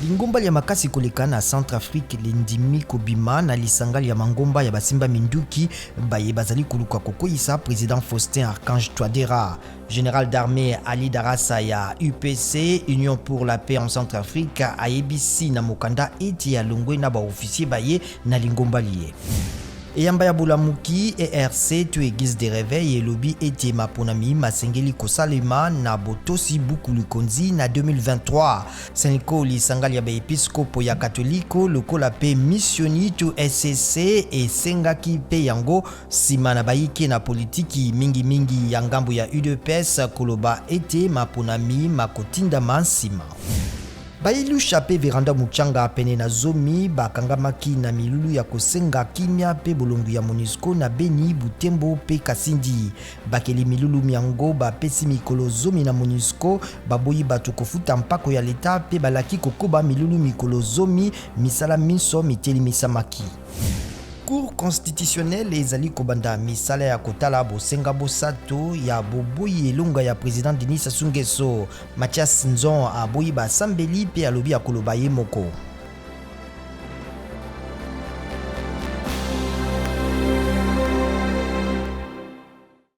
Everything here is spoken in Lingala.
Lingomba lya makasi koleka na Centrafrique lindimi kobima na lisanga lya mangomba ya basimba minduki baye bazali koluka kokweyisa president Faustin Archange Touadera. General d'armee Ali Darassa ya UPC, Union pour la paix en Centrafrique, ayebisi na mokanda ete alongwe na ba officiers baye na lingomba liye. Eyamba ya bolamuki ERC to Eglise de Reveil elobi ete maponami masengeli kosalema na botosi buku likonzi na 2023. Cenco, lisanga lya baepiskopo ya Katoliko lokola mpe misioni to SCC esengaki mpe yango nsima na bayike na politiki mingimingi ya ngambo ya udps koloba ete maponami makotindama nsima. Bayi Lusha mpe Veranda Muchanga pene na zomi bakangamaki na milulu ya kosenga kimia mpe bolongwi ya Monusco na Beni, Butembo mpe Kasindi. Bakeli milulu myango bapesi mikolo zomi na Monusco, baboyi bato kofuta mpako ya leta mpe balaki kokoba milulu mikolo zomi misala minso mitelemisamaki. Cour constitutionnelle ezali kobanda misala ya kotala bosenga bosato ya boboyi elonga ya president Denis Sassou Nguesso. Mathias Nzon aboyi basambeli mpe alobi akoloba ye moko.